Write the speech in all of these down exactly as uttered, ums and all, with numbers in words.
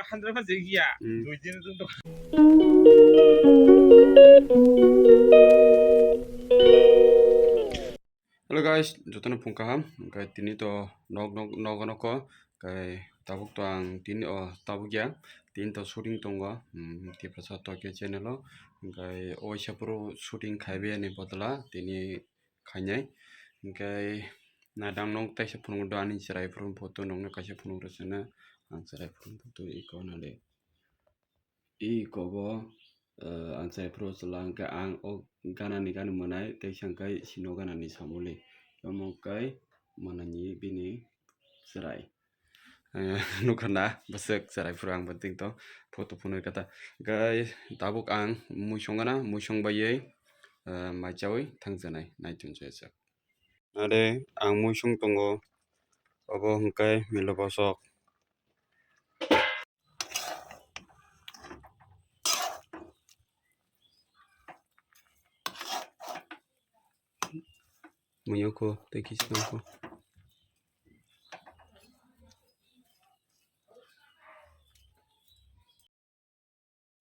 Handra ma jegi ya. Hmm. Dui din to. Hello guys, jotono phung kaham. Hwnkhe tini to nog nog nogo noko. Hwnkhe tabuk to ang tini o tabuk ya. Tini to shooting tongo. Hmm, Tiprasa Tokyo channel o. Hwnkhe o isa phuru shooting khaibai ani bodol o tini khainai. Hwnkhe nadang nog taisa phunuk do ani chwrai phuru photo nogno kaisa phunuk rw sana. Ang chwrai phuru photo iko nale. I kobo, eh, ang chai phuru chwla hwnkhe ang o gana ni gana mwnai tei sangkai sino gana ni samuli. Omo kai mwnani bini chwrai. Eh, nukha na bwswk chwrai phuru ang bo tong photo phunui kata. Hwnkhe tabuk ang muisong gana, muisong baiwi, eh, mai chawi thangjanai nai tong chwchak. Are ang muisong tongo, obo hwnkhe milo bosok. Muiyo ko tei kisi tongko.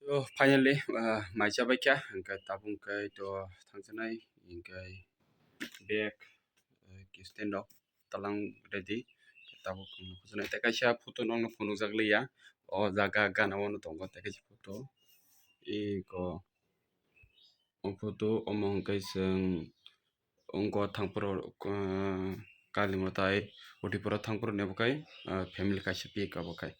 So, finally, ah, mai chabai kha, hwnkhe tabuk hwnkhe to thangsanai, hwnkhe bag, eh, kisten rok talang ready, tabuk hwnkhe tei kaisa photo nokno phunukjak liya, o jaga gana o tongo tei kaisa photo, eko o photo omo hwnkhe chwng. Wngkha thangphuru, ah, kali mwtai, oti phuru thangphuru ni obo khai, ah, family kaisa pik obo khai.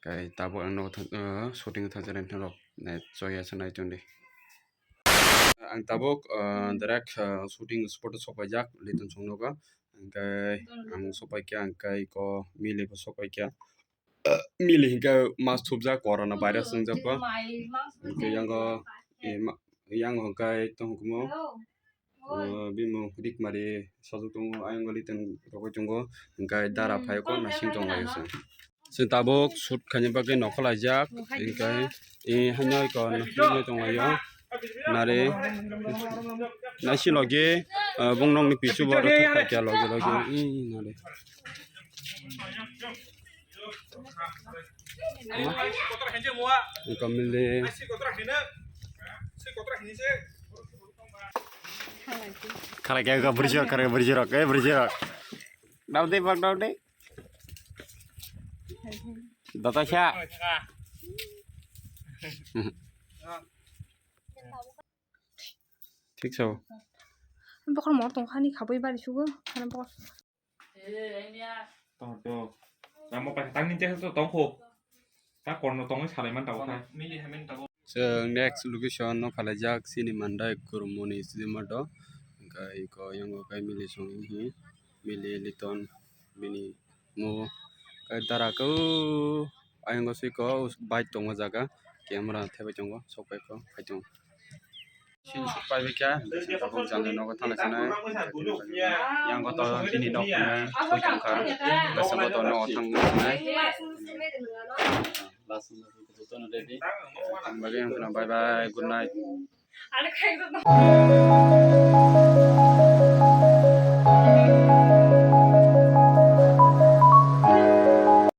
Khai tabuk ang nogo thang, ah, shooting thangjaknai norok nai choi aswk nai tongdi. Ang tabuk, ah, direct, ah, shooting spot o sok paijak, Liton song nogo. Hwnkhe ang sok paikha, hwnkhe eko mili bo sok paikha. Mili hwnkhe mas thupjak, corona virus wngjak bo. Hwnkhe yango, eh, ma-, yango hwnkhe tongkhumo. O, bini mung Rikmari sajak tongo, ayang goli tong rogoi tongo, hwnkhe dara phai khe nasing tong laio se. Chwng tabuk shoot khaina bagwi nokha laijak, hwnkhe, eh, haino eko nokha tong laio. Nari, naisi logi, eh, bung nokni pisu bo rwthak kha logi logi, eh, nari. Kamile. Khalai khe bwrwi rok, khalai khe bwrwi rok, eh, bwrwi rok. Dau de, bak dau de. Data sa. Thik sa. Bokhor mor tong khani khabui bari sugo. Khana bokhor. Tong to. Namo pa tang ni chesa to tong kho. Ta korno tongwi salai man tabo khai. Chwng next location no phalaijak chini mandai Kurumoni Sujima do. Hwnkhe iko yango kai mili song hi mili Liton bini mo kai dara ko ayang siko bike tongo jaga camera thebai tongo sok pai ko phai tongo. Sini suk pai bikha, tabuk jang nogo thang sinai. Yang kotor bini nok thang, koi thang kha. Basa kotor nogo thang sinai. Last jotono ready. Ang bagwi ang bye bye, good night.